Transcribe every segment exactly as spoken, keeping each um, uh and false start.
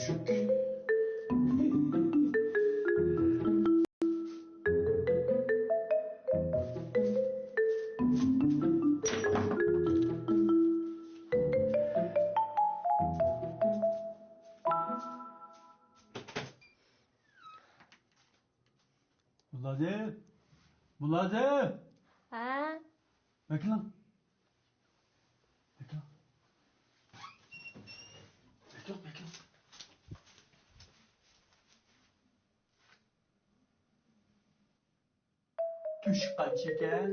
مۇلازىم! مۇلازىم! ھە؟ بەكرىڭ! بەكرىڭ! بەكرىڭ، بەكرىڭ! تۆشۈك قانچە ئىكەن؟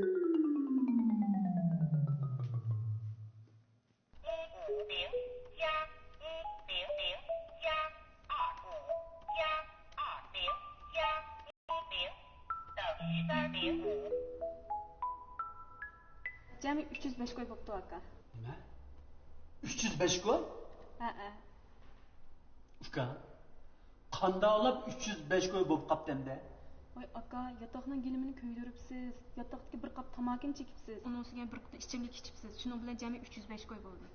جەمئىي ئۈچ يۈز بەش كوي بوپتۇ، ئاكا. نېمە؟ ئۈچ يۈز بەش كوي؟ ھەئە. ئۇكا، قانداقلاپ ئۈچ يۈز بەش كوي بولۇپ قاپتۇ ئەمدى؟ ۋاي ئاكا، ياتاقنىڭ گىلىمىنى كۆيدۈرۈپسىز، ياتاقتىكى بىر قاپ تاماكىنى چېكىپسىز، ئۇنىڭ ئۈستىگە بىر قۇتا ئىچىملىك ئىچىپسىز، شۇنىڭ بىلەن جەمئىي ئۈچ يۈز بەش كوي بولدى.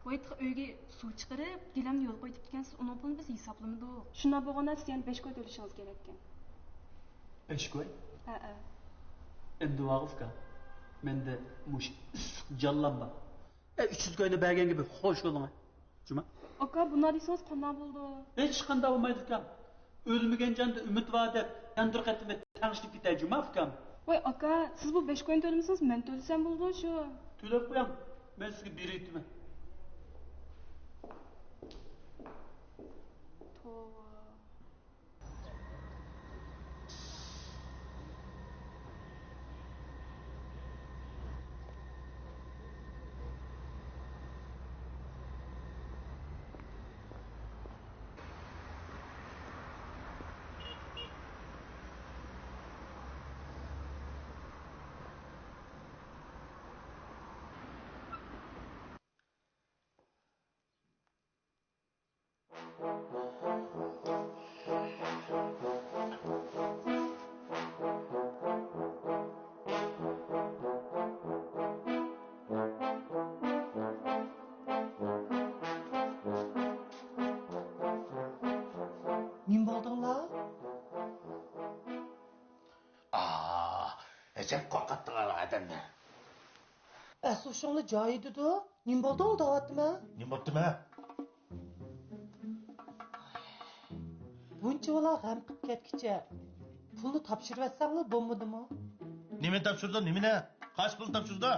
ۋاي تېخى ئۆيگە سۇ چىقىرىپ، گىلەمنى يولغا قويۇپ كېتىپتىكەنسىز، ئۇنىڭ پۇلىنى بىز ھېسابلىمىدۇق. شۇنداق بولغاندا سىز يەنە بەش كوي تۆلىشىڭىز كېرەككەن. بەش كوي؟ ھەئە. ئەمدى ۋاقىف ئۇكا، مەندە مۇشۇ ئىسسىق جانلام بار. ئە، ئۈچ يۈز كوينى بەرگەنگە بىر خوش بولۇڭ، جۇما. ئاكا، بۇنداق دېسىڭىز قانداق بولىدۇ؟ ھېچقانداق بولمايدۇ، ئۇكام. ئۆلمىگەن جاندا ئۈمىد بار دەپ، يەنە بىر قېتىم تەڭشىلىپ كېتەي، جۇما، ئۇكام. ۋاي ئاكا، سىز بۇ بەش كوينى تۆلىمىسىڭىز، مەن تۆلىسەم بولىدۇ شۇ. تۆلەپ قويۇڭ، مەن سىزگە بېرىۋېتىمەن. توۋا. نېمە بولدۇڭلار؟ ئاھ، ئەجەب قورقۇتتۇڭلار ئادەمنى. ئەس-ھوشۇڭلار جايىدىدۇ؟ نېمە بولدۇڭلار دەۋاتىمەن. نېمە بوپتۇ مە؟ بۇنچە بالا غەم قىپ كەتكىچە پۇلنى تاپشۇرۇۋەتسەڭلار بولمىدىمۇ؟ نېمىنى تاپشۇردۇ، نېمىنى؟ قايسى پۇلنى تاپشۇردۇ؟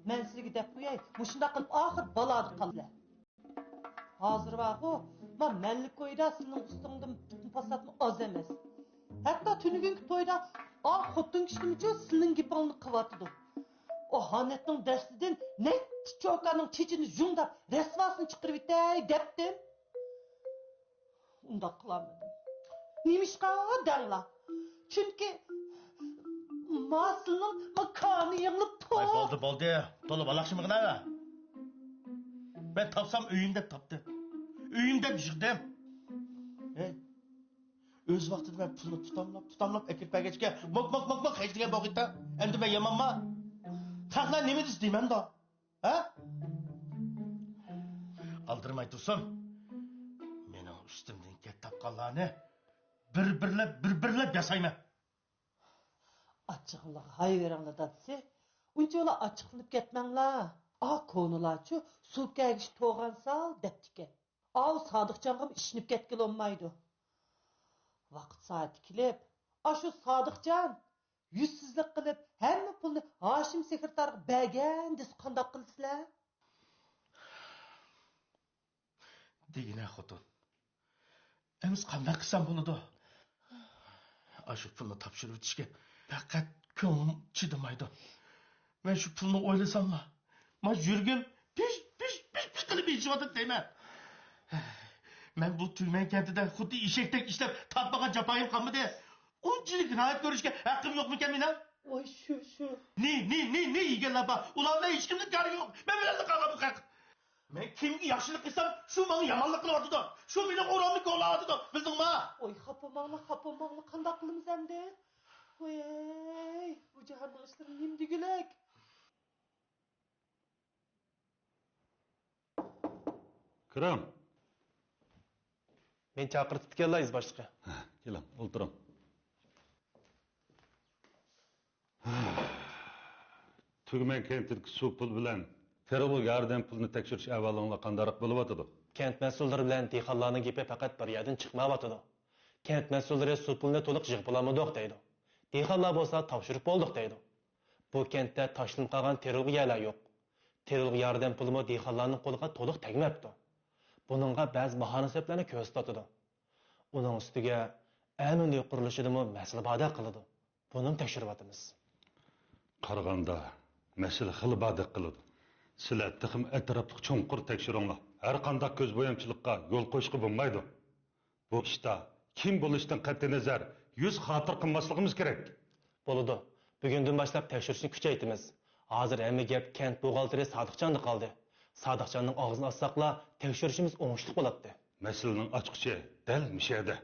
مەن سىزگە دەپ قوياي، مۇشۇنداق قىلىپ ئاخىر بالادا قالىسىلەر. ھازىر بارغۇ، ما مەللە كويدا سېنىڭ ئۈستۈڭدىن پىتنە-پاساتمۇ ئاز ئەمەس. ھەتتا تۈنۈگۈنكى تويدا ئا خوتۇن كىشىمۇچۇ سېنىڭ گېپىڭنى قىلىۋاتىدۇ. ئاھانەتنىڭ دەستىدىن نەچچە چوكاننىڭ چېچىنى يۇڭداپ، رەسۋاسىنى چىقىرىۋېتەي دەپتىم. ئۇنداق قىلالمىدىم. نېمىشقا دەڭلار؟ چۈنكى ما سىلىنىڭ ما كانى يېڭىلىپ ۋاي، تۇر. بولدى، بولدى. تولا بالاقشىمىغىنە. مەن تاپسام ئۆيۈمدە تاپتىم. ئۆيۈمدە يىغدىم. ھەي، ئۆز ۋاقتىدا مەن پۇلنى تۇتاملاپ، تۇتاملاپ ئەكىرىپ بەرگەچكە، موك، موك، موك، موك خەجلىگەن بولغىيتا. ئەمدى مەن يامانما؟ خەقلەر نېمە دېسە دېمەمدۇ؟ ھە؟ ئالدىرىماي تۇرسۇن. مېنىڭ ئۈستۈمدىن گەپ تاپقانلارنى بىر-بىرلەپ، بىر-بىرلەپ ياسايمەن. ئاچچىقىڭلارغا ھاي بېرىڭلار دادىسى. ئۇنچىۋالا ئاچچىقلىنىپ كەتمەڭلار. ئا كونىلارچۇ، سۇ كەگىچە توغان سال دەپتىكەن. ئاۋۇ سادىقجانغىمۇ ئىشىنىپ كەتكىلى بولمايدۇ. ۋاقىت سائىتى كېلىپ، ئاشۇ سادىقجان يۈزسىزلىك قىلىپ، ھەممە پۇلنى ھاشىم سېكرېتارغا بەرگەن دېسە قانداق قىلىسىلەر؟ دېگىنە خوتۇن، ئەمىسە قانداق قىلسام بولىدۇ؟ ئاشۇ پۇلنى تاپشۇرۇۋېتىشكە پەقەت كۆڭلۈم چىدىمايدۇ. مەن شۇ پۇلنى ئويلىساملا، ما يۈرىكىم پىش، پىش، پىش، پىش قىلىپ ئېچىشىۋاتىدۇ دەيمەن. مەن بۇ تۈمەن كەنتىدە خۇددى ئېشەكتەك ئىشلەپ تارتمىغان جاپايىم قالمىدى. ئۇنچىلىك راھەت كۆرۈشكە ھەققىم يوقمىكەن مېنىڭ؟ ۋاي شۇ، شۇ. نى، نى، نى، نى يېگەنلەر بار. ئۇلار بىلەن ھېچكىمنىڭ كارى يوق. مەن بىلەنلا قالغان بۇ خەق. مەن كىمگە ياخشىلىق قىلسام، شۇ ماڭا يامانلىق قىلىۋاتىدۇ. شۇ مېنىڭ ئورنۇمنى كولاۋاتىدۇ. بىلدىڭما؟ ۋاي خاپا بولماڭلار، خاپا بولماڭلار. قانداق قىلىمىز ئەمدى؟ ۋاي، بۇ جاھاننىڭ ئىشلىرى نېمە دېگۈلۈك؟ كىرىڭ. مېنى چاقىرتىپتىكەنلا، يېزا باشلىقى. ھە، كېلىڭ، ئولتۇرۇڭ. تۈگمەن كەنتىدىكى سۇ پۇل بىلەن تېررور ياردەم پۇلىنى تەكشۈرۈش ئەھۋالىڭلار قانداقراق بولۇۋاتىدۇ؟ كەنت مەسئۇللىرى بىلەن دېھقانلارنىڭ گېپى پەقەت بىر يەردىن چىقمايۋاتىدۇ. كەنت مەسئۇللىرى سۇ پۇلىنى تولۇق يىغىپ بولالمىدۇق دەيدۇ. دېھقانلار بولسا تاپشۇرۇپ بولدۇق دەيدۇ. بۇ كەنتتە تاشلىنىپ قالغان تېررورغا يەرلەر يوق. تېررورغا ياردەم پۇلىمۇ دېھقانلارنىڭ قولىغا تولۇق تەگمەپتۇ. بۇنىڭغا بەزى باھانە سەۋەبلەرنى كۆرسىتىۋاتىدۇ. ئۇنىڭ ئۈستىگە ئەمىن ئۆي قۇرۇلۇشىدىمۇ مەسىلە باردەك قىلىدۇ. بۇنىمۇ تەكشۈرۈۋاتىمىز. قارىغاندا، مەسىلە خېلى باردەك قىلىدۇ. سىلەر تېخىمۇ ئەتراپلىق چوڭقۇر تەكشۈرۈڭلار. ھەر قانداق كۆز بويامچىلىققا يول قويۇشقا بولمايدۇ. بۇ ئىشتا كىم بولۇشتىن قەتئىينەزەر، يۈز خاتىرە قىلماسلىقىمىز كېرەك. بولىدۇ. بۈگۈندىن باشلاپ تەكشۈرۈشنى كۈچەيتىمىز. ھازىر ھەممە گەپ كەنت بوغالتىرى سادىقجاندا قالدى. سادىقجاننىڭ ئاغزىنى ئاچساقلا، تەكشۈرۈشىمىز ئوڭۇشلۇق بولاتتى. مەسىلىنىڭ ئاچقۇچى دەل مۇشۇ يەردە.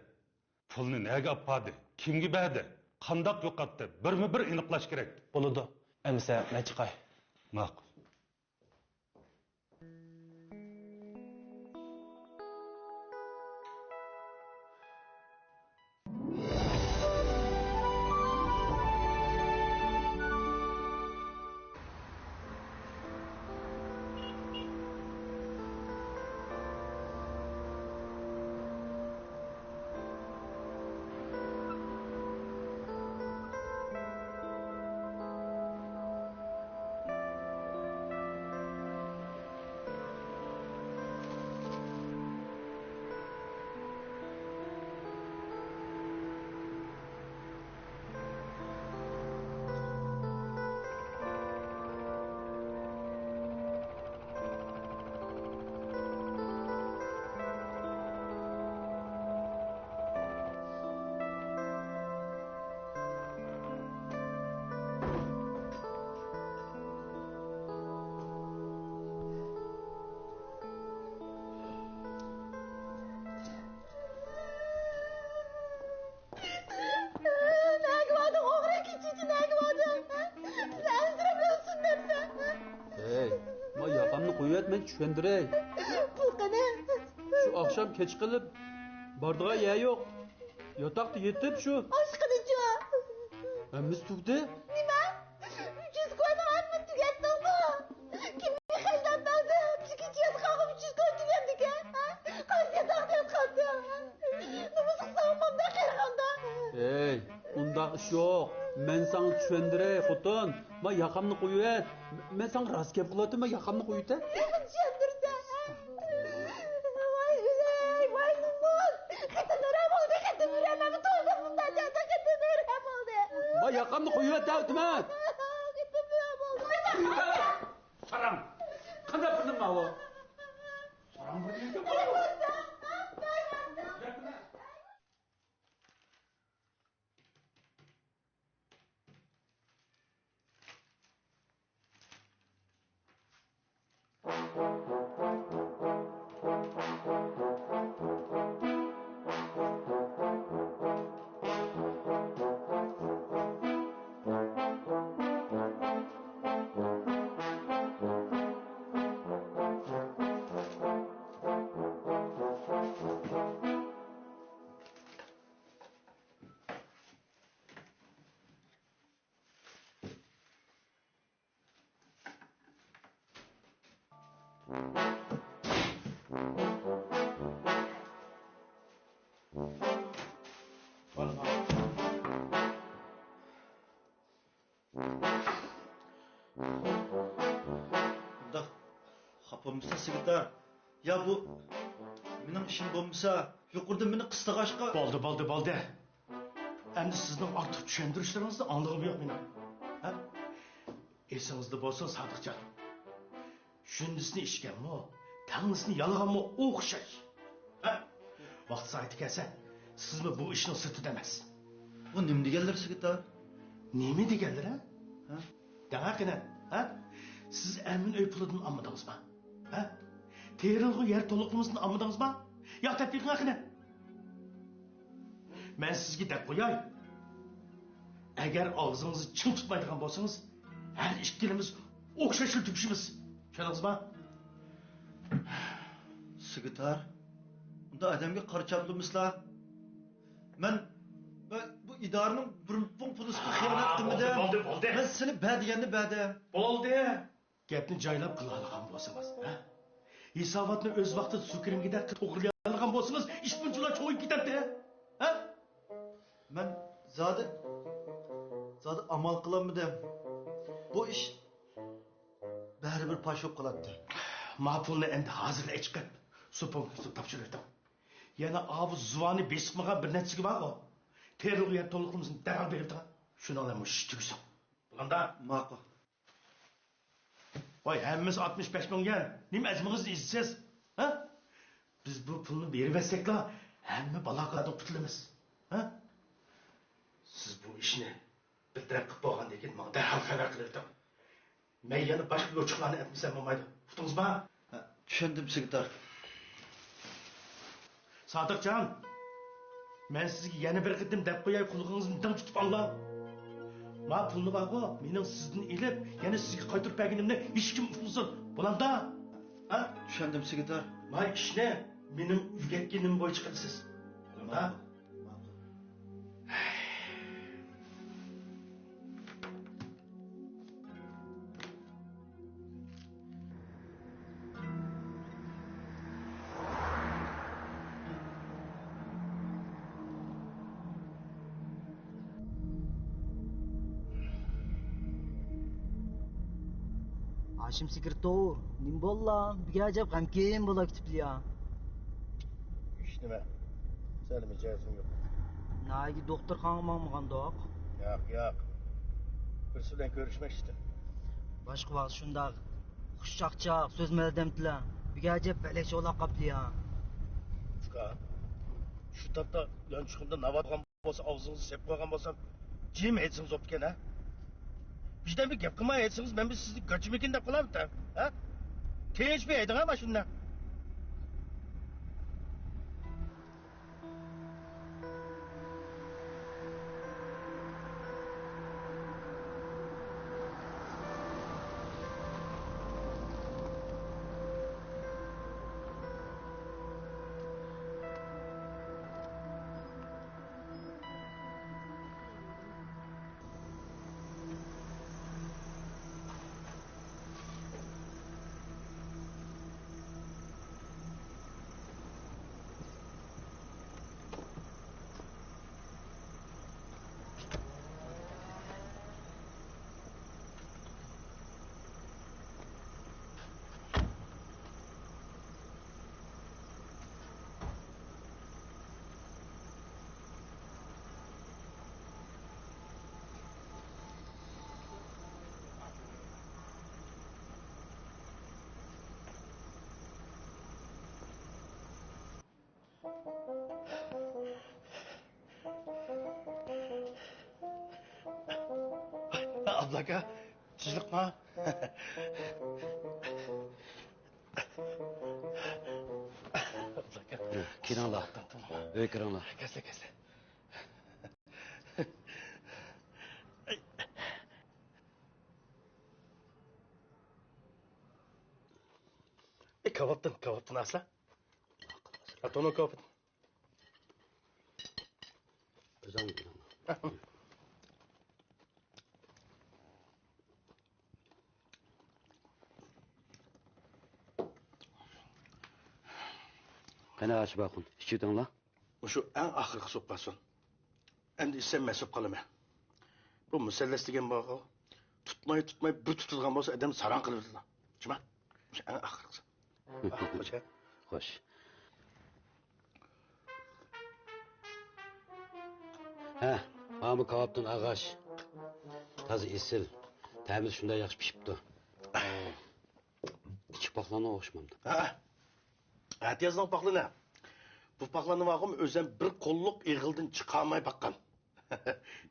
پۇلنى نەگە ئاپاردى؟ كىمگە بەردى؟ قانداق يوقاتتى؟ بىرمۇ بىر ئېنىقلاش كېرەك. بولىدۇ. ئەمىسە مەن چىقاي. ماقۇل. نەگە باردىڭ، ئوغرى؟ كېچىچە نەگە باردىڭ؟ بىزنى ئەنسىرەپ ئۆلسۇن دەپسەن؟ ھەي، ما ياقامنى قويۇۋەت، مەن چۈشەندۈرەي. پۇل قېنى؟ شۇ ئاخشام كەچ قېلىپ، بارىدىغان يەر يوق. ياتاقتا يېتىپ شۇ. ئاشقىنىچۇ؟ ھەممىسى تۈگىدى. نېمە؟ ئۈچ يۈز كوينىڭ ھەممىسىنى تۈگەتتىڭمۇ؟ كىمگە خەجلەپ بەردىڭ؟ بىر كېچە ياتقانغا ئۈچ يۈز كوي تۈگەمدىكەن، ھە؟ قايسى ياتاقتا ياتقانتىڭ؟ نومۇسلۇق ساڭا مانداق قېرىغاندا. ھەي، ئۇنداق ئىش يوق. مەن ساڭا چۈشەندۈرەي، خوتۇن. ما ياقامنى قويۇۋەت. مەن ساڭا راست گەپ قىلىۋاتىمەن، ما ياقامنى قويۇۋېتە. نېمە چۈشەندۈرسەن؟ ۋاي ئۆلەي، ۋاي نومۇس! خېتىم نۆرە بولدى، خېتىم نۆرە! مەنمۇ تۇغۇلدۇم بۇنداق جايدا، خېتىم نۆرە بولدى! ما ياقامنى قويۇۋەت دەۋاتىمەن! خېتىم نۆرە بولدى! ساراڭ! قانداق بىر نېمە ئۇ؟ ساراڭ بىر نېمە؟ ئۇنداق خاپا بولمىسا، سېكرېتار. يا بۇ مېنىڭ ئىشىم بولمىسا، يۇقىرىدا مېنى قىستىغاچقا. بولدى، بولدى، بولدى. ئەمدى سىزنىڭ ئارتۇق چۈشەندۈرۈشلىرىڭىزنى ئاڭلىغۇم يوق مېنىڭ. ھە؟ ئېسىڭىزدە بولسۇن، سادىقجان. شۇندىسىنى ئىچكەنمۇ، تەڭلىسىنى يالىغانمۇ ئوخشاش. ھە؟ ۋاقتى سائىتى كەلسە، سىزمۇ بۇ ئىشنىڭ سىرتىدا ئەمەس. بۇ نېمە دېگەنلىرى، سېكرېتار؟ نېمە دېگەنلىرى؟ ھە؟ دەڭە قېنى، ھە؟ سىز ئەمىن ئۆي پۇلىدىن ئالمىدىڭىزما؟ ھە؟ تېرىلغۇ يەر تولۇقلىمىسىدىن ئالمىدىڭىزما؟ ياق، دەپ بېقىڭ قېنى. مەن سىزگە دەپ قوياي. ئەگەر ئاغزىڭىزنى چىڭ تۇتمايدىغان بولسىڭىز، ھەر ئىككىلىمىز ئوخشاشلا تۈگىشىمىز. چۈشەندىڭىزما؟ سېكرېتار، ئۇنداق ئادەمگە قارا چاپلىمىسىلا. مەن، مەن بۇ ئىدارىنىڭ بىر پۇڭ پۇلىسىغا خىيانەت قىلمىدىم. بولدى، بولدى، بولدى. مەن سېنى بەر دېگەننى بەردىم. بولدى. گەپنى جايلاپ قىلالىغان بولسىڭىز، ھە؟ ھېساباتنى ئۆز ۋاقتىدا سۇ كىرىمىگىدەك قىلىپ توغرىلىيالىغان بولسىڭىز، ئىش بۇنچىلا چوڭىيىپ كېتەتتى، ھە؟ مەن زادى، زادى ئامال قىلالمىدىم. بۇ ئىش بەرىبىر پاش بولۇپ قالاتتى. ما پۇلنى ئەمدى ھازىرلا چىقىپ، سۇپىڭ تاپشۇرۇۋېتىڭ. يەنە ئاۋۇ زۇۋانى بېسىقمىغان بىر نەچچىگە بارغۇ. تېرىلغۇ يەر تولۇقلىمىسىنى دەرھال بېرىۋېتىڭ. شۇنىڭ بىلەن مۇشۇ ئىش تۈگىسۇن. بولامدا؟ ماقۇل. ۋاي، ھەممىسى ئاتمىش بەش مىڭ يۈەن. نېمە ئەزمىڭىزنى ئېزىسىز؟ ھە؟ بىز بۇ پۇلنى بېرىۋەتسەكلا، ھەممە بالاخانىدىن قۇتۇلىمىز. ھە؟ سىز بۇ ئىشنى بىر تەرەپ قىلىپ بولغاندىن كېيىن ماڭا دەرھال خەۋەر قىلىۋېتىڭ. مەن يەنە باشقا يوچۇقلارنى ئەتمىسەم بولمايدۇ. ئۇقتىڭىزمۇ؟ ھە، چۈشەندىم، سېكرېتار. سادىقجان، مەن سىزگە يەنە بىر قېتىم دەپ قوياي، قۇلىقىڭىزنى دىڭ تۇتۇپ ئاڭلاڭ. ما پۇلنى بارغۇ، مېنىڭ سىزدىن ئېلىپ، يەنە سىزگە قايتۇرۇپ بەرگىنىمنى ھېچكىم ئۇقمىسۇن. بولامدا؟ ھە؟ چۈشەندىم، سېكرېتار. ما ئىشنى مېنىڭ ئۆگەتكىنىم بويىچە قىلىسىز. بولامدا؟ ماقۇل. ھاشىم سېكرېتور، نېمە بوللا؟ بىر ئەجەب غەمكىن بولا كېتىپلا. ئىش نېمە؟ سەل مىجەزىم يوق. ناھايىتى دوختۇرخانىغا ماڭمىغاندۇق؟ ياق، ياق. بىرسى بىلەن كۆرۈشمەكچىدىم. باشقا ۋاقىت شۇنداق خۇشچاقچاق سۆزمەيدىغان ئادەمدىلا بىر ئەجەب بەلەكچە بولاپ قاپتۇ يا. ئۇكا، شۇ تاپتا يانچۇقۇمدا ناۋات بولغان بولسا، ئاغزىڭىزنى سېپىپ قويغان بولسام، جىم ئېيتسىڭىز بوپتىكەن، ھە؟ ۋىجدان بىر گەپ قىلماي ئېيتسىڭىز، مەن بىر سىزنى گاچىمىكىن دەپ قالامتىم، ھە؟ تىنچ بىر ھەيدىڭە ماشىنىنى. ئابلىكا، تىنچلىقمۇ؟ ئابلىكا. كىرىڭلار. ئۆيگە كىرىڭلار. كەلسە، كەلسە. ئەي، كاۋاپتىن، كاۋاپتىن ئاسلا. ئاتونو كاۋاپتىن. ئۆزۈڭ بىلىڭ. قېنى، ھاشىم ئاخۇن، ئىچىۋېتىڭلار. مۇشۇ ئەڭ ئاخىرقى سوپ بارسۇن. ئەمدى ئىچسەم مەست بولۇپ قالىمەن. بۇ مۇسەللەس دېگەن بارغۇ، تۇتماي، تۇتماي بىر تۇتۇلغان بولسا، ئادەمنى ساراڭ قىلىۋېتىدۇ. جۇما، مۇشۇ ئەڭ ئاخىرقىسى. خوش. خوش. ھە، مانا بۇ كاۋاپتىن ئاغاش. تازا ئېسىل. تەمى شۇنداق ياخشى پىشىپتۇ. ئىچى پاخلانغان ئوخشىمامدۇ؟ ھە. ئەتىيازنىڭ پاخلىنى. بۇ پاخلاننى ۋاقىم ئۆزۈم بىر قوللۇق ئېغىلدىن چىقارماي باققان.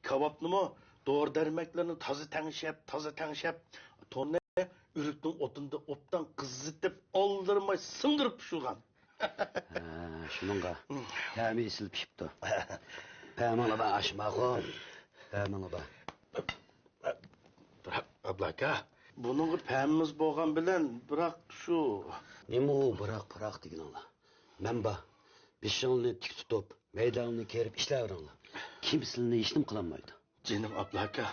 كاۋاپنىمۇ دورا-دەرمەكلىرىنى تازا تەڭشەپ، تازا تەڭشەپ، توننى ئۆرۈكنىڭ ئوتۇندا ئوبدان قىزىتىپ، ئالدىرىماي سىڭدۈرۈپ پىشۇرغان. ھە، شۇنىڭغا تەمى ئېسىل پىشىپتۇ. پەمىڭلار بار، ھاشىم ئاخۇن. پەمىڭلار بار. بىراق، ئابلا ئاكا، بۇنىڭغا پەمىمىز بولغان بىلەن، بىراق شۇ. نېمە ئۇ بىراق-پىراق دېگىنىڭلار؟ مەن بار. بېشىڭلارنى تىك تۇتۇپ، مەيدانىڭلارنى كېرىپ ئىشلەۋېرىڭلار. كىم سىلىنى ھېچنېمە قىلالمايدۇ. جېنىم ئابلاكا،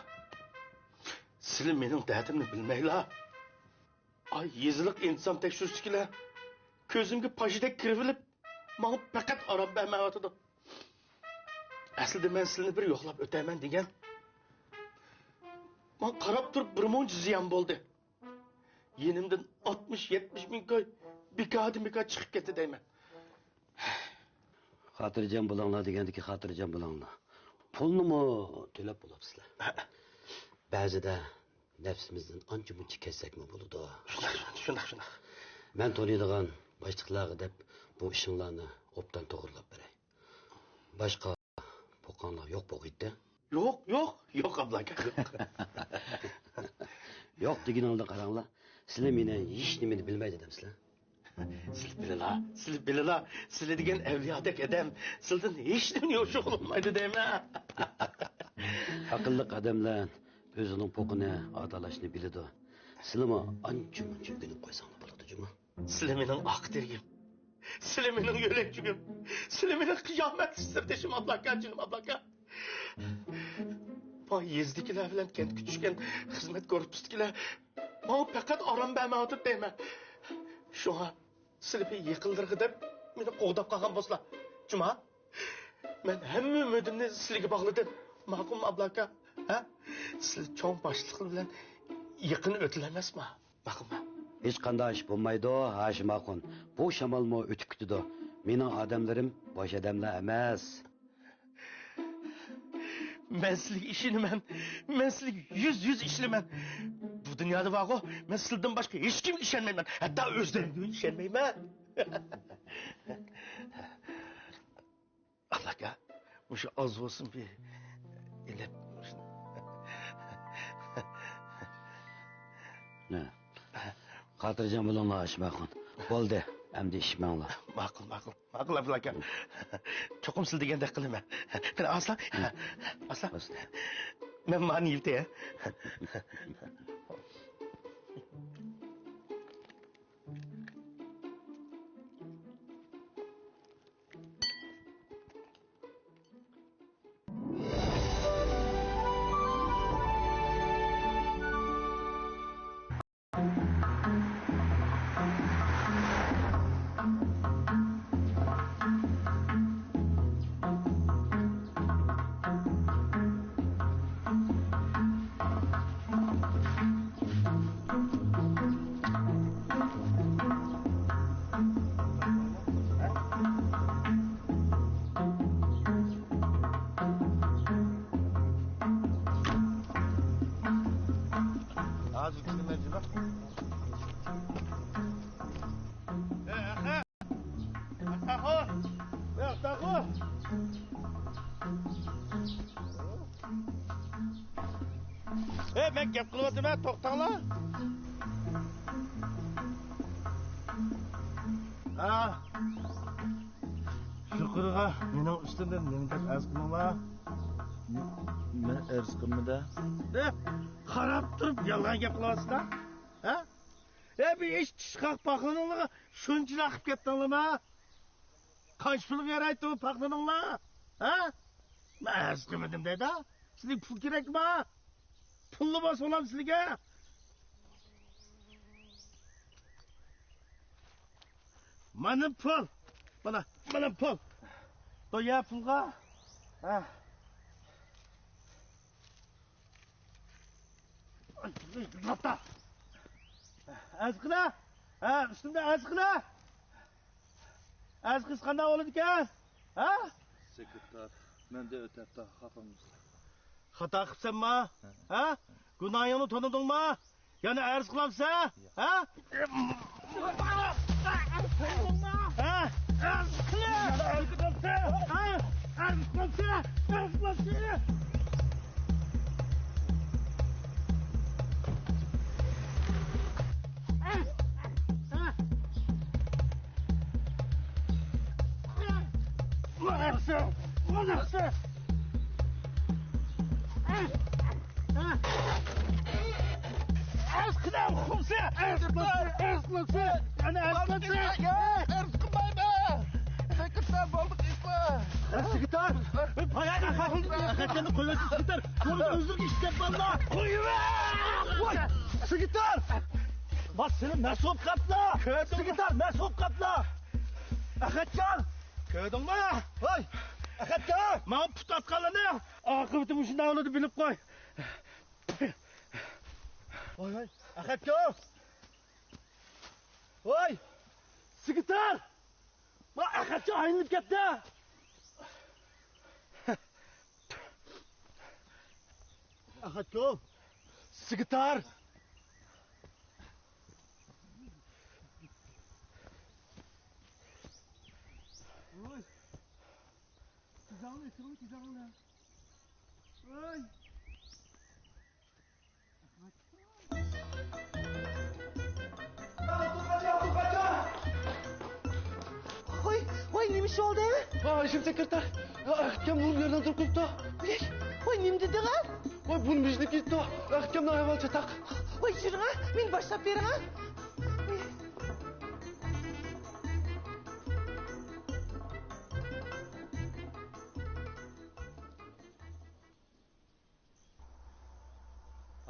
سىلى مېنىڭ دەردىمنى بىلمەيلا. ئاي، يېزىلىق ئىنتىزام تەكشۈرۈشتىكىلەر كۆزۈمگە پاشىدەك كىرىۋېلىپ، ماڭا پەقەت ئارام بەرمەيۋاتىدۇ. ئەسلىدە مەن سىلىنى بىر يوقلاپ ئۆتەيمەن دېگەن. ماڭا قاراپ تۇرۇپ بىر مۇنچە زىيان بولدى. يېنىمدىن ئاتمىش، يەتمىش مىڭ كوي بىكاردىن بىكار چىقىپ كەتتى دەيمەن. خاتىرجەم بولۇڭلار دېگەندىكى خاتىرجەم بولۇڭلار. پۇلنىمۇ تۆلەپ بولۇپسىلەر. بەزىدە نەپسىمىزدىن ئانچە-مۇنچە كەتسەكمۇ بولىدۇ. شۇنداق، شۇنداق، شۇنداق. مەن تونۇيدىغان باشلىقلارغا دەپ بۇ ئىشىڭلارنى ئوبدان توغرىلاپ بېرەي. باشقا پوقاڭلار يوق بولغىيتتى. يوق، يوق، يوق، ئابلاكا، يوق. يوق دېگىنىڭلاردا قاراڭلار، سىلى مېنى ھېچنېمىنى بىلمەيدۇ دەمسىلەر. سىلى بىلىلا، سىلى بىلىلا، سىلى دېگەن ئەۋلىيادەك ئادەم سىلىدىن ھېچنېمىنى يوشۇرغىلى بولمايدۇ دەيمەن. ئەقىللىق ئادەملەر ئۆزىنىڭ پوقىنى ئاتالاشنى بىلىدۇ. سىلىمۇ ئانچە-مۇنچە ئۆگىنىپ قويساڭلار بولىدۇ جۇمۇ. سىلى مېنىڭ ئاق تىرىكىم. سىلى مېنىڭ يۆلەنچۈكۈم. سىلى مېنىڭ قىيامەتلىك سىردىشىم ئابلاكا، جېنىم ئابلاكا. ما يېزىدىكىلەر بىلەن كەنتكە چۈشكەن خىزمەت گۇرۇپپىسىدىكىلەر ماڭا پەقەت ئارام بەرمەيۋاتىدۇ دەيمەن. شۇڭا سىلى بىر يېقىنلىرىغا دەپ مېنى قوغداپ قالغان بولسىلا، جۇما، مەن ھەممە ئۈمىدىمنى سىلىگە باغلىدىم. ماقۇلمۇ، ئابلاكا؟ ھە؟ سىلى چوڭ باشلىقلار بىلەن يېقىن ئۆتىلەمەسما؟ ماقۇلمۇ؟ ھېچقانداق ئىش بولمايدۇ، ھاشىم ئاخۇن. بۇ شامالمۇ ئۆتۈپ كېتىدۇ. مېنىڭ ئادەملىرىم بوش ئادەملەر ئەمەس. مەن سىلىگە ئىشىنىمەن. مەن سىلىگە يۈز يۈز ئىشىنىمەن. بۇ دۇنيادا بارغۇ، مەن سىلىدىن باشقا ھېچكىمگە ئىشەنمەيمەن. ھەتتا ئۆزلىرىمگىمۇ ئىشەنمەيمەن. ئابلاكا، مۇشۇ ئاز بولسۇن بىر ئېلىپ. نە؟ خاتىرجەم بولۇڭلار، ھاشىم ئاخۇن. بولدى، ئەمدى ئىشىپ مېڭىڭلار. ماقۇل، ماقۇل. ماقۇل، ئابلاكا. چوقۇم سىلى دېگەندەك قىلىمەن. قېنى، ئاسلا. ئاسلا. مەن مانى يېتەي. ھازىر كىرىمەن جۇما. ئەي، مەن گەپ قىلىۋاتىمەن، توختاڭلار. ھە. يۇقىرىغا مېنىڭ ئۈستۈمدىن نېمە دەپ ئەرز قىلىڭلار؟ مەن ئەرز قىلمىدىم. ئە، قاراپ تۇرۇپ يالغان گەپ قىلىۋاتىسىلەر. ھە؟ ئە، بىر ئىش چىشقاق پاخلىنىڭلارغا شۇنچىلىك قىلىپ كەتتىڭلارما؟ قانچە پۇلغا يارايتتى ئۇ پاخلىنىڭلار؟ ھە؟ مەن ئەرز قىلمىدىم دەيدۇ. سىزگە پۇل كېرەكما؟ پۇللا بولسا بولامدۇ سىزگە؟ مانا پۇل. مانا، مانا پۇل. دۇنيا پۇلغا. ھە. ئەرز قىلە. ھە، ئۈستۈمدە ئەرز قىلە. ئەرز قىلسا قانداق بولىدىكەن؟ ھە؟ سېكرېتار، مەندە ئۆتەپتۇ، خاپا بولمىسىلا. خاتا قىپسەنما؟ ھە؟ گۇناھىڭنى تونۇدۇڭما؟ يەنە ئەرز قىلامسەن؟ ھە؟ ھە؟ ئەرز قىلە! ئەرز قىلسە! ئەرز قىلسە! ئەرز قىلسە! سىلەر ئۇقۇمسىز! ئەرز قىلسى! ئەرز قىلسى! يەنە ئەرز قىلسى! ئەرز قىلمايمەن! سەكرىتار، بولدى، قىلسا! سېكرېتار! ھاي، ھاي، ھاي! ئەخەتكەننى قويۇۋەتسىڭ، سېكرېتار! بۇنى ئۆلتۈرۈپ ئىشلەپ بارلا! قويۇۋەر! ۋاي، سېكرېتار! ۋاي، سېنى مەس بولۇپ قاپلا! سېكرېتار، مەس بولۇپ قاپلا! ئەخەتكەن! كۆردۈڭمۇ؟ ۋاي، ئەخەتكەن! ماڭا پۇت ئاتقانلارنىڭ ئاقىۋىتى مۇشۇنداق بولىدۇ، بىلىپ قوي! ۋاي، ۋاي، ئەخەتكەن! ۋاي! سېكرېتار! ما ئەخەتكە ئايلىنىپ كەتتى! ئەخەتكە! سېكرېتار! ۋاي! تىزاڭنى ئېسىڭنى، تىزاڭنى! ۋاي! ۋاي، ۋاي، نېمە ئىش بولدى؟ ۋاي، ھاشىم سېكرېتار، ئەخەتكەم نۇرغۇن يەردىن تۇرۇپ كېتىپتۇ. ۋاي، ۋاي، نېمە دېدىڭ؟ ۋاي، بۇنى مىجلىپ كېتىپتۇ. ئەخەتكەمنىڭ ئەھۋالى چاتاق. ۋاي، يۈرۈڭ، مېنى باشلاپ بېرىڭ.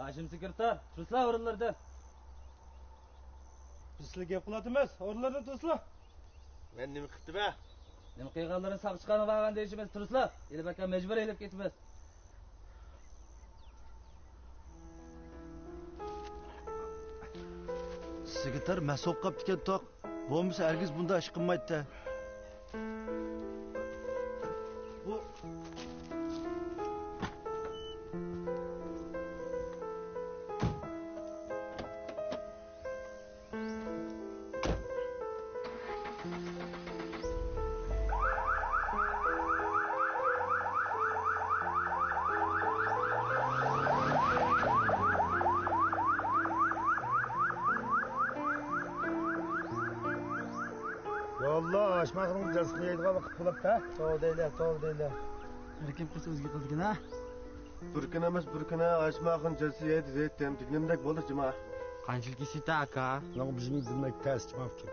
ھاشىم سېكرېتار، تۇرسىلا ئورۇنلىرىدىن. بىز سىلەر گەپ قىلىۋاتىمىز، ئورۇنلىرىدىن تۇرسىلا. مەن نېمە قىپتىمەن؟ نېمە قىلغانلىرىنى ساقچى خانىغا بارغاندا دېيىشىمىز، تۇرسىلا. ھېلى بەكرەك مەجبۇرىي ئېلىپ كېتىمىز. سېكرېتار مەس بولۇپ قاپتىكەن توق. بولمىسا ھەرگىز بۇنداق ئىش قىلمايتتى. بۇ ياللا، ئاشماقنىڭ جەزىسىنى يەيدىغان ۋاقىت بولۇپتۇ. توۋا دەيلى، توۋا دەيلى. ھەركىم قىلسا ئۆزىگە قىلىدىكەن ھە. بىر كۈن ئەمەس، بىر كۈنى ئاشماقنىڭ جەزىسى يەيدۇ، زېيىتتىم. دېگىنىمدەك بولدى، جۇما. قانچىلىك يېسىتە، ئاكا؟ ماڭا بىزنىڭ دېمەك تەس، جۇما ئۇكا.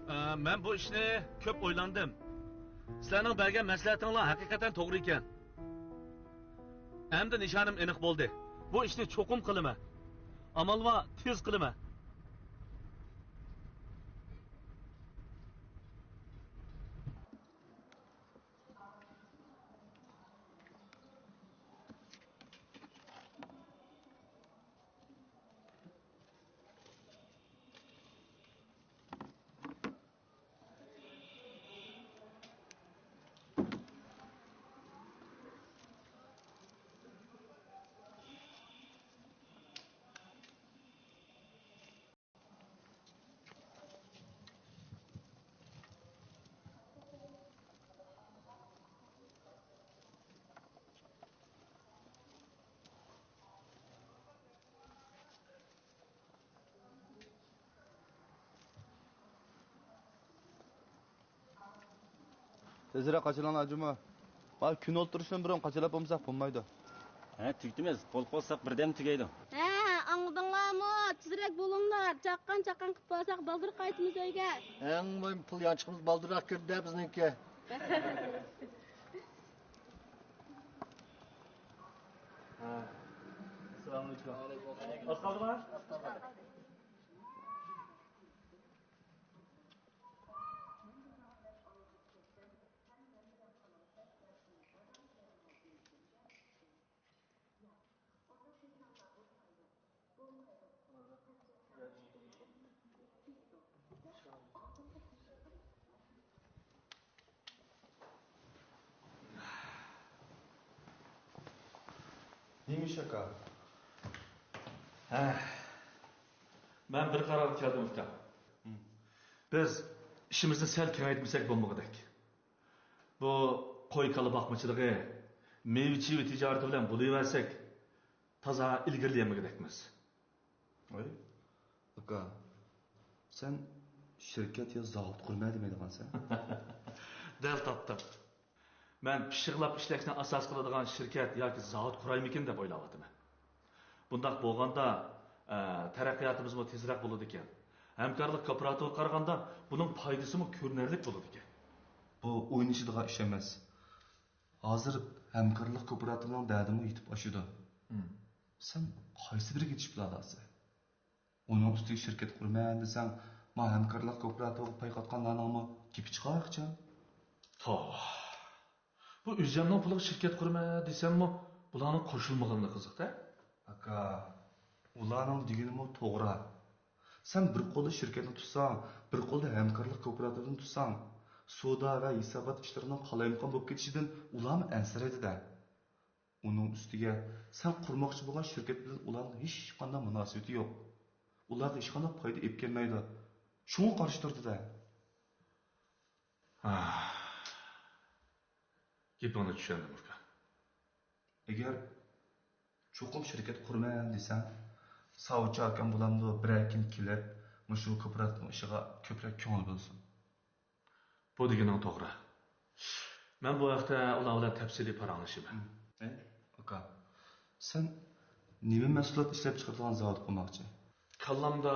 ئە، مەن بۇ ئىشنى كۆپ ئويلاندىم. سىلەرنىڭ بەرگەن مەسلىھەتىڭلار ھەقىقەتەن توغرا ئىكەن. ئەمدى نىشانىم ئېنىق بولدى. بۇ ئىشنى چوقۇم قىلىمەن. ئامال بار، تېز قىلىمەن. تېزرەك قاچىلاڭلار جۇمۇ. ھا، كۈن ئولتۇرۇشتىن بۇرۇن قاچىلاپ بولمىساق بولمايدۇ. ھە، تۈگىتىمىز. قول قوشساق بىردەم تۈگەيدۇ. ھە، ئاڭلىدىڭلارمۇ؟ تېزرەك بولۇڭلار. چاققان-چاققان قىلىپ بارساق بالدۇر قايتىمىز ئۆيگە. ئەڭ مۇھىم پۇل يانچۇقىمىز بالدۇرراق كىردى بىزنىڭكى. ھە. ئەسسالامۇئەلەيكۇم. ئاز قالدىما؟ نېمە ئىش، ئاكا؟ ھە، مەن بىر قارارغا كەلدىم، ئۇكا. بىز ئىشىمىزنى سەل كېڭەيتمىسەك بولمىغۇدەك. بۇ قوي-كالا باقمىچىلىقى، مېۋە-چىۋە تىجارىتى بىلەن بولۇۋەرسەك، تازا ئىلگىرىلىيەلمىگۈدەكمىز. ۋاي، ئاكا، سەن شىركەت يا زاۋۇت قۇرىمەن دېمەيدىغانسەن؟ دەل تاپتىم. مەن پىششىقلاپ ئىشلەشنى ئاساس قىلىدىغان شىركەت ياكى زاۋۇت قۇرايمىكىن دەپ ئويلاۋاتىمەن. بۇنداق بولغاندا، ئە، تەرەققىياتىمىزمۇ تېزرەك بولىدىكەن. ھەمكارلىق كوپىراتىپىغا قارىغاندا بۇنىڭ پايدىسىمۇ كۆرۈنەرلىك بولىدىكەن. بۇ ئوينىشىدىغان ئىش ئەمەس. ھازىر ھەمكارلىق كوپىراتىپىنىڭ دەردىمۇ يېتىپ ئاشىدۇ. ھىم. سەن قايسى بىرىگە يېتىشىپ بولالارسەن؟ ئۇنىڭ ئۈستىگە شىركەت قۇرىمەن دېسەڭ، ما ھەمكارلىق كوپىراتىپىغا پاي قاتقانلارنىڭمۇ گېپى چىقايىقچە؟ توۋا. بۇ ئۆزۈمنىڭ پۇلىغا شىركەت قۇرىمەن دېسەممۇ، بۇلارنىڭ قوشۇلمىغىنى قىزىق-دە. ئاكا، ئۇلارنىڭ دېگىنىمۇ توغرا. سەن بىر قولدا شىركەتنى تۇتساڭ، بىر قولدا ھەمكارلىق كوپىراتىپىنى تۇتساڭ، سودا ۋە ھېسابات ئىشلىرىنىڭ قالايمىقان بولۇپ كېتىشىدىن ئۇلارمۇ ئەنسىرەيدۇ-دە. ئۇنىڭ ئۈستىگە سەن قۇرماقچى بولغان شىركەت بىلەن ئۇلارنىڭ ھېچقانداق مۇناسىۋىتى يوق. ئۇلارغا ھېچقانداق پايدا ئېلىپ كەلمەيدۇ. شۇڭا قارشى تۇرىدۇ-دە. ھا. گېپىڭنى چۈشەندىم، ئۇكا. ئەگەر چوقۇم شىركەت قۇرىمەن دېسەڭ، ساۋۇتچى ئاكام بولامدۇ بىرەر كۈن كېلىپ، مۇشۇ كوپىراتىپنىڭ ئىشىغا كۆپرەك كۆڭۈل بۆلسۇن. بۇ دېگىنىڭ توغرا. مەن بۇ ھەقتە ئۇلار بىلەن تەپسىلىي پاراڭلىشىمەن. ھىم. ئەي، ئاكا، سەن نېمە مەھسۇلات ئىشلەپ چىقىرىدىغان زاۋۇت قۇرماقچى؟ كاللامدا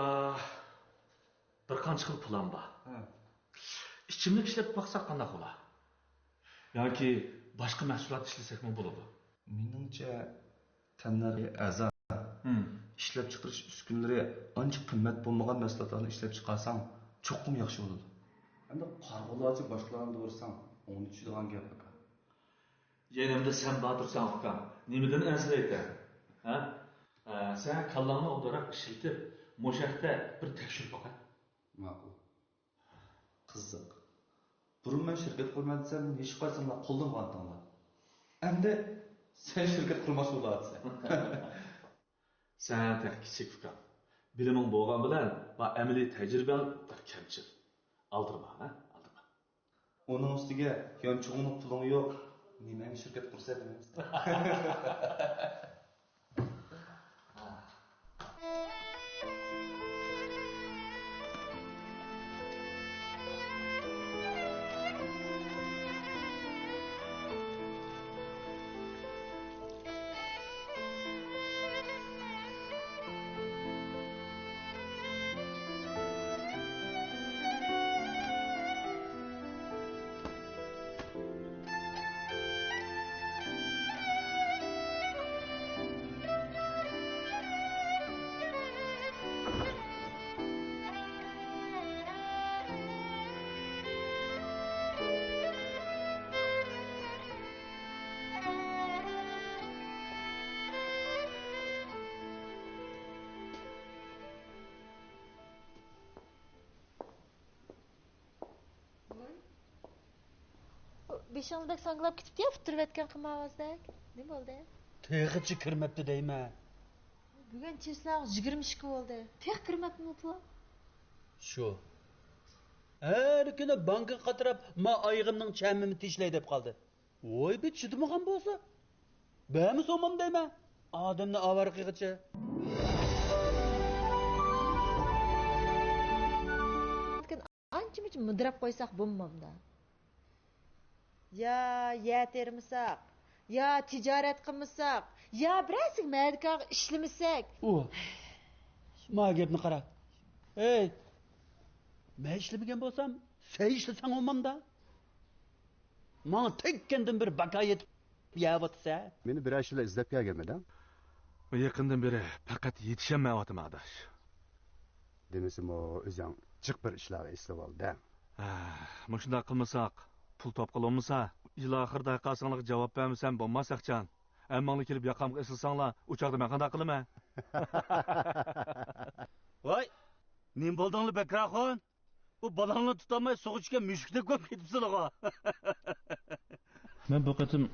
بىر قانچە خىل پىلان بار. ھە. ئىچىملىك ئىشلەپ باقساق قانداق بولا؟ ياكى باشقا مەھسۇلات ئىشلىسەكمۇ بولىدۇ. مېنىڭچە، تەننەرخى ئەرزان. ھىم. ئىشلەپچىقىرىش ئۈسكۈنىلىرى ئانچە قىممەت بولمىغان مەھسۇلاتلارنى ئىشلەپچىقارساڭ، چوقۇم ياخشى بولىدۇ. ئەمدى قارىغۇلارچە باشقىلارنى دورىساڭ، ئوڭدا چۈشىدىغان گەپ، ئاكا. يەنە ئەمدى سەن بار تۇرساڭ، ئۇكام، نېمىدىن ئەنسىرەيتەن؟ ھە؟ ئە، سەن كاللاڭنى ئوبدانراق ئىشلىتىپ، مۇشۇ ھەقتە بىر تەكشۈرۈپ باقە. ماقۇل. قىزىق. بۇرۇن مەن شىركەت قۇرىمەن دېسەم، ھېچقايسىڭلار قوللىمىغانتىڭلار. ئەمدى سەن شىركەت قۇرماقچى بولۇۋاتىسەن. سەن تېخى كىچىك، ئۇكام. بىلىمىڭ بولغان بىلەن، بار ئەمەلىي تەجرىبەڭ بىر كەمچىل. ئالدىرىما، ھە؟ ئالدىرىما. ئۇنىڭ ئۈستىگە يانچۇقۇڭلۇق پۇلۇڭ يوق. نېمەڭگە شىركەت قۇرىسەن دېمەمسەن. ۋوي. بېشىڭنى بەك ساڭگىلاپ كېتىپتۇ يا، پۇتتۇرۇۋەتكەن قىمارۋازدەك. نېمە بولدى؟ تېخىچە كىرمەپتۇ دەيمەن. بۈگۈن چىسلاغا يىگىرمە ئىككى بولدى. تېخى كىرمەپتىمۇ پۇل؟ شۇ. ھەر كۈنى بانكىغا قاتراپ، ما ئايىغىمنىڭ چەمىمنى تىشلەي دەپ قالدى. ۋاي، بىر چىدىمىغان بولسا، بەرمىسە ئومام دەيمەن. ئادەمنى ئاۋارە قىلغىچە. ئانچە-مۇنچە مۇدىراپ قويساق بولمامدا؟ يا يەر تېرىمىساق، يا تىجارەت قىلمىساق، يا بىرەرسىگە مەدىكارغا ئىشلىمىسەك. ئۇ، ما گەپنى قارا. ھەي، مەن ئىشلىمىگەن بولسام، سەن ئىشلىسەڭ بولمامدا؟ ماڭا تەگكەندىن بېرى باكا يېتىپ يەۋاتىسەن. مېنى بىرەر يىل ئىزدەپ كەلگەنمىدىڭ؟ يېقىندىن بېرى پەقەت يېتىشەلمەيۋاتىمەن، ئاداش. دېمىسىمۇ، ئۆزۈڭ جىق بىر ئىشلارغا ئېسىلىۋالدىڭ. ھە، مۇشۇنداق قىلمىساق، پۇل تاپقىلى بولمىسا، يىل ئاخىرىدا ھەرقايسىڭلارغا جاۋاب بەرمىسەم بولماس ئەخچان. ھەممىڭلار كېلىپ ياقامغا ئېسىلساڭلار، ئۇ چاغدا مەن قانداق قىلىمەن؟ ۋاي، نېمە بولدۇڭلار، بەكراخۇن؟ بۇ بالاڭنى تۇتالماي سۇغا چۈشكەن مۈشۈكتەك بولۇپ كېتىپسىلىغۇ. مەن بۇ قېتىم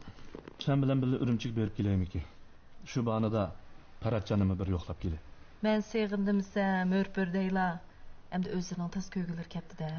سەن بىلەن بىللە ئۈرۈمچىگە بېرىپ كېلەيمىكىن؟ شۇ باھانىدا پەرھاتجاننىمۇ بىر يوقلاپ كېلەي. مەن سېغىندىم دېسە مۆرپۈر دەيلا. ئەمدى ئۆزلىرىنىڭ تاس كۆرگۈلىرى كەپتۇ-دە.